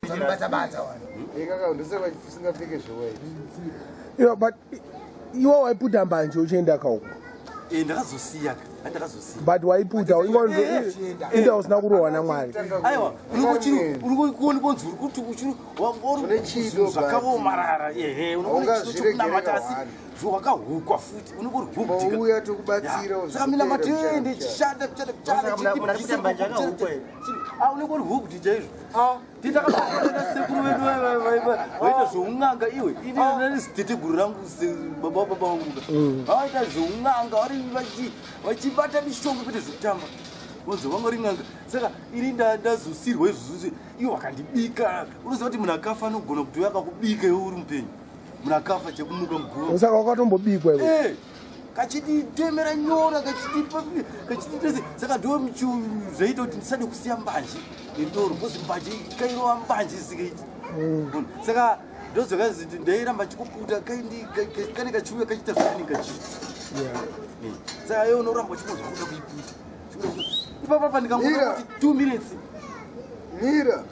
Vanobata-bata vanhu. Ikaka ndosaka usingapfeke zvewhite. Iwe, but iwe waiputa mbanje uchienda kauko. Eh, ndakazosiya ka ndakazosiya. But waiputa inga usina kurohwa naMwari. Aiwa, uri kuonzi uri kuti uchiri Une chido, zvakaomarara, ehe, Haungazviregerera asi wani. wakahukwa futi, unenge uri hooked. Mauya tokubatsira Saka mina matende ndichishanda Muna mbanje akahukwa here? unenge uri hooked chaizvo. Titakaona sekuru vedu vaita zveun'anga iwe. Ini nani rangu baba baba vangu. Vaita zveun'anga vari vachibata mishonga kwete zvekutamba. Vonzi vanga uri n'anga. Saka ini ndazosirwa izvozvo iwe wakandibika. Unoziva kuti munhu akafa anogona kuti uyo akakubika iwe uri mupenyu. Munhu akafa chekumuka muguva. Saka wakatombobikwa iwe. Eh, kachititemera nyora kachititese. Saka ndo zvaita kuti ndisade kusiya mbanje nedoro, because mbanje kairova mbanje isikaiti. Saka ndozvakazi ndairamba chikuputa kane kachiuya kachiita zvakanenge kachiita. Saka iwe unoramba uchingonzwa kuda kuiputa ipapapa. Ndikangoda Mira. kuti 2 minutes. Mira.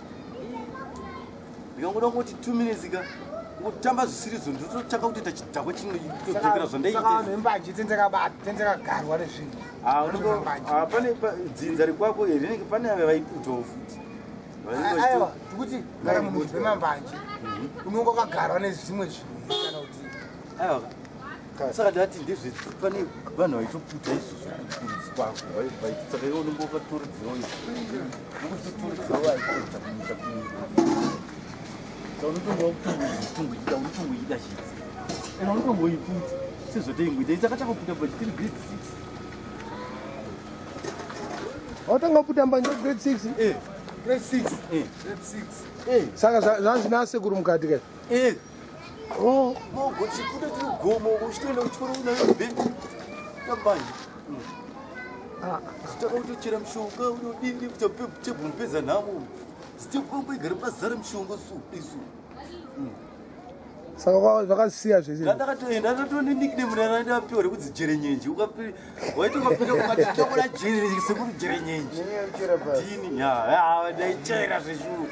Ndikangoda kungoti 2 minutes ka kutamba zvisirizo, ndototanga kutoita chidhakwa chimwe kutodzokera zvandaita. Saka vanhu vembanje tendekagarwa nezvinhu. Ah, pane dzinza rikwako here rinenge pane ava vaiputawo futi? Vanenge Aiwa, ndikuti kana munhu wemambanje unonge wakagarwa nezvimwe zvinhu kana kuti Aiwa, saka ndati ndezve pane vanhu vaitoputa izvozvo kurudzi kwako saka iwe unenge wakatoridzirawo izvo, unongototoridzirawo vaipota kunyika kunyika. Saka unotonga wakutongoida, unotongoida chidzi ende unotongoiputa sezvataingoita. Saka takaputa but tiri grade 6. Watanga kuputa mbanje grade 6? Eh. Grade 6? Eh. Grade 6. Eh. Saka zvazvina sekuru mukati kai? Eh. Oh. Mogochikuda tiri gomo, uchitoenda kuchikoro unayo bhegi tambanje. Zitaka kutochera mushonga unodini kuti tebhumupedza nhamo, zitebhumbo igare pazara mushonga su isu. Saka zvakasiya zvese. Ndakatoenda ndatone nickname randapiwa rekuti Jerenyenje. Waiti ukapinda ukati tokuda Jerenyenje, sekuru Jerenyenje. Nenyaya yekuchera pasi. Dini ya ndaichera zveshuwa.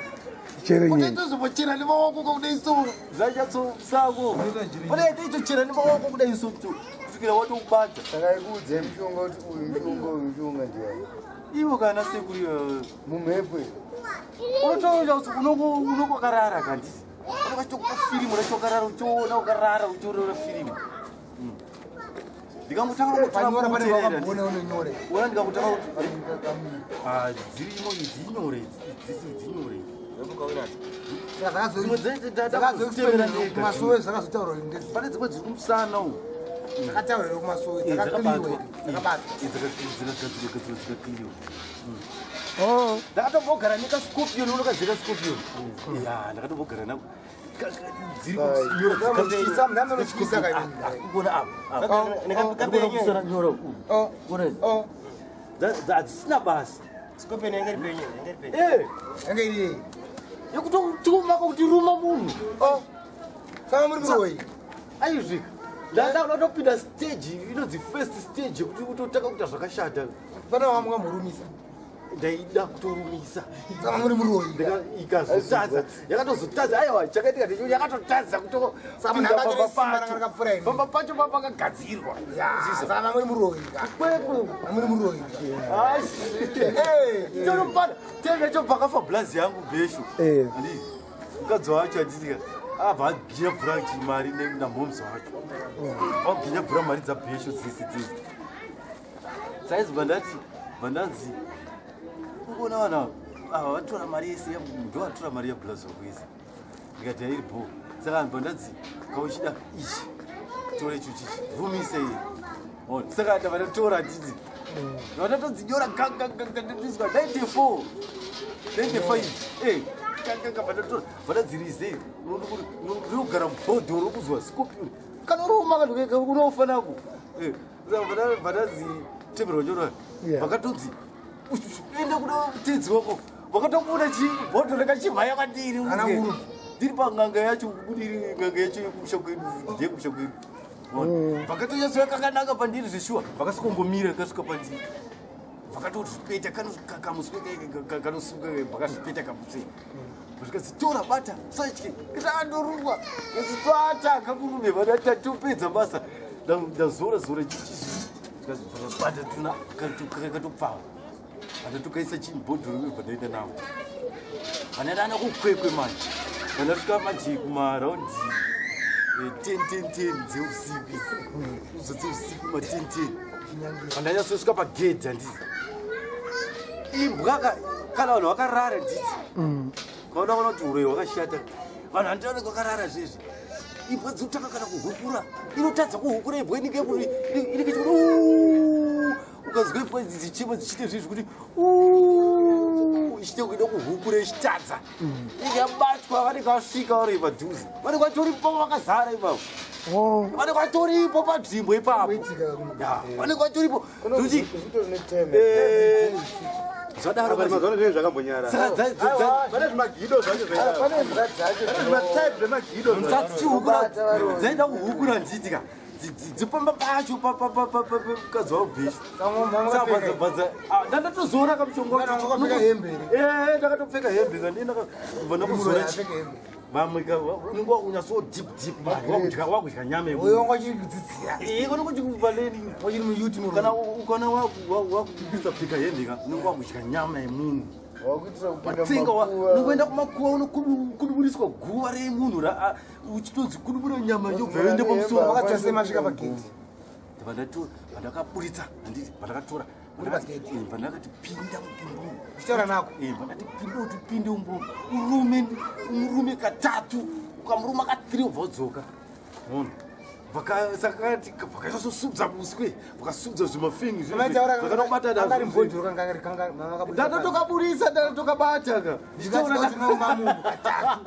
Cherenyenje. Kutozobochera nemaoko kudai so, zvachatso-sako unaitaitochera nemaoko kudai so kusvikira watokubata. Saka ikuudze mushonga kuti uyu mushonga, uyu mushonga ndiyani? Ivo kana sekuru. Mumhepo. Unotoona kuti unongokarara kandisi unokachitokupa firimu racho ukarara uchiona, ukarara uchiorora firimu. Ndikangotanga Panyora pane kuteerera. wakambona unonyore. Ona, ndikangotanga kuti Ah, dzirimo idzi, inyore idzi, dzinyore dzimwe. Kumasowe zvakazotaurwa ndezi. Pane dzimwe dziri kumusana uku. Dzakataurwa kumasowe dzakakliwe, dzakabatwa. Dzakagadzirwa gadzirwa, dzikakliwa. Oh. Ndakatombogara nekascorpion. Unokaziva kascorpion? Ya, ndakatombogara nako. Dziri Munotyisa kaini. kuona apa, nyora kuona idzi. Hadzisina basa. Scorpion yange iri penyu, yange iri penyu. Eh, Yange iri yekutotuma kuti ruma munhu. Saka muri muroyi. Aizvika ndatopinda stage inonzi first stage yekuti utotanga kuita zvakashata. Pana wamungamurumisa? Ndaida kutorumisa. Saka muri muroyi. Ikazotadza, yakatozotadza. Aiwa, chakaitika ndecho yakatotadza. Saka munhu anga atore simba ranga rakapfuura imi. Pamba pacho papakagadzirwa. Ya, saka muri muroyi ka. Kwekwe. Muri muroyi. Tonopana tengacho pakafa blazi yangu bheshu. Eh. Handii mukadzi wacho achitika akabva aginya bvura mari namhomes wacho, vaginya bvura mari dzabheshu dzese dzese. Saizi bva ndati bva ndanzi ukuona vanhu ava vatora mari yese, ndo vatora mari yablazi wako yese. Ndikati hairi bho. Saka bva ndanzi kauchida ichi, tora icho chichi, rumise iye. Ona, saka ndabva ndatora nditi ndatodzinyora gagagagandiswa 94 95. Eh, gagaga vandatora vandadzirize. Ndinogara mubhodhoro kuzwa scorpion kana uruma unofanako vandadzitemerwa nyora. Vakatonzi enda kuda mutedzi wako, vakatobuda chibhodhoro kachimhaya kwandiri. Ana uru. Ndiri pan'anga yacho, kubudiri n'anga yacho yekumusha kwedu, ndeyekumusha kwedu. Vakatonyatsoya kakanaka pandiri zveshuwa, vakasvikongomira kasvika pandiri, vakatozvipeta kamuswe kanosuka, vakazvipeta kamuswe. Zvikanzi tora bata usatye. Ndandorumwa. Bata kamurume vana tatopedza basa. Ndazora zora chichi. Zvikanzi bata tuna katopfava. Andatokaisa chibhodhoro ndobva ndaenda nawo. Vanadana kukwekwe manje. Vandasvika manje kumaraundi 10 10 10 dzeusiku idzi. Uzo dzeusiku ma 10 10. Vandanyatsosvika pagedhi handiti. Imbwa kana vanhu vakarara nditi. Kaona kana kuti uroyi hwakashata. Vanhu handiti vakarara zvezvi. Imbwa dzinotanga kana kuhukura. Inotadza kuhukura imbwa inenge inenge ichikuti ukazwa imbwa idzi dzichema dzichiita zvezvi kuti ichite kuida kuhukura ichitadza. Inenge yabatwa vanenge vasvika vari padhuze. Vanenge vatoripo vakazara ipapo. Vanenge vatoripo panzvimbo ipapo. Vanenge vatoripo. Zvekuti zvadaro Apa mazuva ano zvinenge zvakambonyarara. Saka Pane zvimagido zvacho zvaidaro. Pane imbwa dzacho Pane zvimatype zvemagido zvacho. dzadzichihukura dzaida kuhukura nditi ka dzipamba pacho pamukadzi wabhishu ndandatozoona kamushonga Kana wakapfeka hembe here? ndakatopfeka hembe kandinakabva ndakuzora Apfeka hembe. vamwe unenge wakunyatso deep deep mani wakudya nyama Uyo wanga uchiri kudzidzira. yemunhu Uchiri muyuti murume. kana kana wakusapfeka hembe ka unenge wakudya nyama yemunhu Wakuitira kupinda matsenga mumakuva. unongoenda kumakuva unokuduburiswa guva remunhu uchitonzi kudubura nyama yobva yoenda pamusoro. Wakadzosa masvika pagedhi. Vandakaburitsa handiti vandakatora Uri pagedhi. Vandakati pinda mupindu. Uchitaura nako. Vandati pinda kuti upinde umbo urume umurume katatu ukamuruma katiri ubva udzoka ona. Saka vakaisosubza muswe vakasubza zvimafengi Maitaura zvakanobata kanga ribhodhoro kanga kanga makaburitsa. ndatotokabudisa ndatotokabata ka. Ndikati unoruma munhu katatu.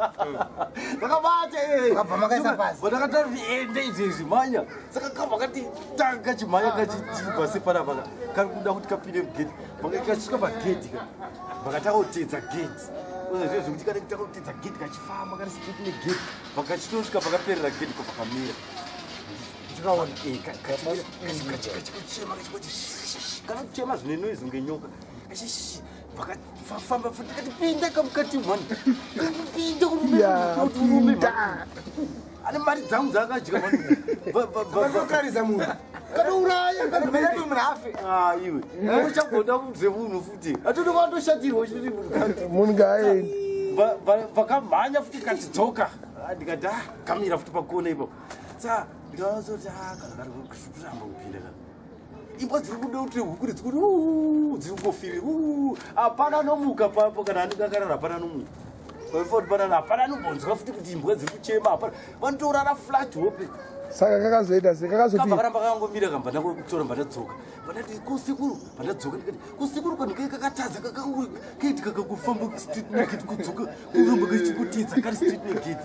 Ndakabata. Vakabva makaisa pasi. Vandakataura kuti ende izvezvi mhanya. Saka kabva kati tanga kachimhanya kachibva sepanapa kari kuda kuti kapinde mugedhi. Kachisvika pagedhi ka vakatakuteedza gedhi. Unoziva zvekuti kana takutedza gedhi kachifamba kari straight negedhi vakachitosvika pakaperera gedhi ko pakamira. Ndikaona. Kachikuchema kana kuchema zvine noise kunge nyoka. Vakafamba futi kati pinda kamukati mhani pinda Ya, urume pinda. ane mari dzangu dzaakadya mhani. Kanokarisa munhu. Kanouraya. Kanoita munhu afe. Ah, iwe uchagoda zvemunhu futi atoti watoshatirwa uchiti munhu kandi Munhu ngaaende. Vakamhanya futi katidzoka. Ah, ndikati ah, kamira futi pakona ipapo. Saka ndikaona kuti ah, kana kari kuramba kupinda kana imbwa dziri kuda kuti hukuri dzikuti dziri kungofiri hapana nomuka papo kana anenge akarara hapana nomuka paifoti panana hapana anombonzwa futi kuti imbwa dziri kuchema hapana vanotorara flat hope. Saka kakazoita sei? Kamba Kakazoti karamba kakangomira kamba ndakutora mbandadzoka bandati kusikuru bandadzoka ndikati kusikuru kanhu kakatadza kaiti kakakufamba street negate kudzoka kuramba kachikutidza kari street negate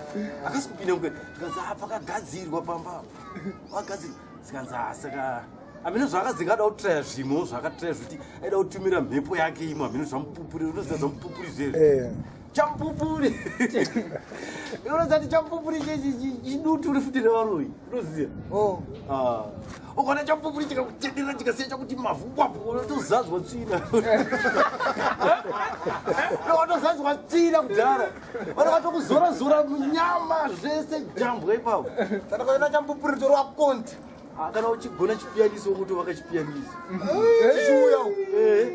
akasi kupinda mukati. Zvikanzi a pakagadzirwa pamba pakagadzirwa. Zikanzi a saka hameno zvaakadzinga ada kutraya zvimwewo zvaakatraya zvekuti aida kutumira mhepo yake imwe hameno zvamupupuri unoziva zvamupupuri zvezvo chamupupuri unoziva kuti chamupupuri chidutu futi revaroyi unoziva. Oh. Ah. Ukaona chamupupuri chikakutenderera chikasiya chakuti mavhu wapo unotozadzwa tsvina watozadzwa tsvina kudhara vanhu vatokuzora-zora nyama zvese jambwa ipapo. Saka kaona chamupupuri torwa konti. Ah, kana uchigona chipiyaniso wokutovaka chipiyaniso. Chichiuya uku.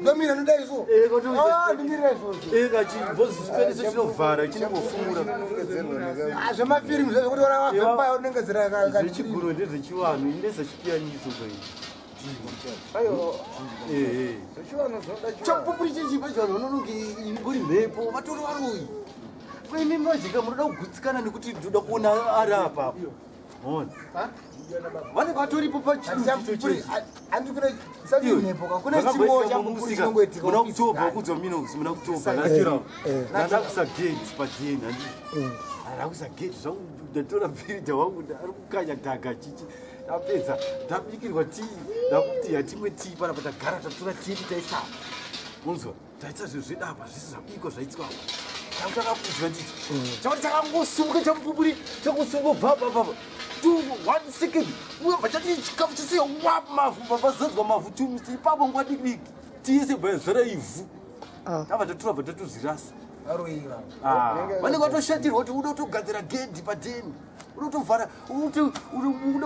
Ndomira ndoda izvo. Ah, ndimirira izvozvo. Chipiyaniso chinovhara chinongofumura. Ah, zvemafirimu zvezvo kuti ora vampire unenge zera Zvechiguro ndezvechivanhu indesa chipiyaniso kai. Zvechivanhu zvinoda chivanhu. Chamupupuri chechipa chivanhu vanononge ingori mhepo vatori varoyi. Imi majika munoda kugutsikana nekuti ndoda kuona ari apapo ona vanenge vatoripo. Chamupupuri handi kune sati mhepo ka kune chimbo chamupupuri chinongoitika. Muna October kudzwa minox muna October Eh. ndandakusa gate padeni handii ndakusa gate zvangu ndatora bhiridha wangu ari kukanya dhaga chichi ndapedza ndabikirwa tii ndakuti hatimwe tii panapa tagara tatora tii taisa unzwa taita zvinhu zvedu apa zvisi zvabikwa zvaitswa apa changu chakakudya nditi chakuti chakangosumuka chamupupuri changosumuka bvabvabvabva two one second uyobva chati chikafu chese wa mavhu bva mavhu 2 ipapo nguva diki diki tiyese bva yazara ivhu. Ah. Tabva tatora bva tatozvirasa. Varoyi ivavo. Ah, vanenge vatoshatirwa kuti uda kutogadzira gedhi padheni, uda kutovhara, uda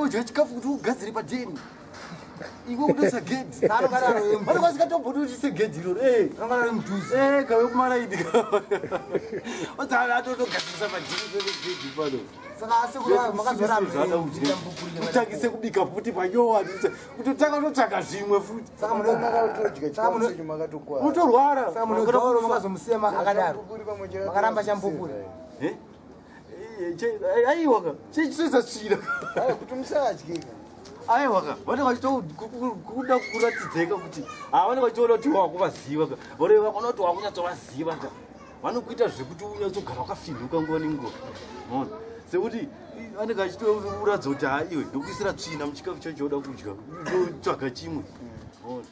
kudya chikafu kuti ugadzire padheni, iwe unoisa gedhi. Vanenge vasingatombodi kuti uise gedhi iroro. Anonga ari mudhuze. Kave kumaraini atotogadzirisa padheni pene gedhi pano. Saka asekuru makazoramba Utangise kubika futi panyowani, kutotanga kutotsvaga zvimwe futi. Saka Makatodya chikafu chenyu makatokwara. Utorwara. Saka munogauro makazomusiya akadaro. Chambupuri pamwe chete Makaramba chambupuri. Eh? Aiwaka, chechitoisa tsvina. Aiwa, kuti musadyika. Aiwaka, vanenge vachitokuda kuratidzeka kuti vanenge vachiona kuti wakuvaziva ka. Vanenge vakaona kuti wakunyatsovaziva ka, vanokuita zvekuti unyatsogara wakafinhuka nguva nenguva. Maona, sekuti vanenge vachitokuratidza kuti ha, iwe ndokuisira tsvina muchikafu chacho chauda kudya, utotsvaga chimwe. Maona.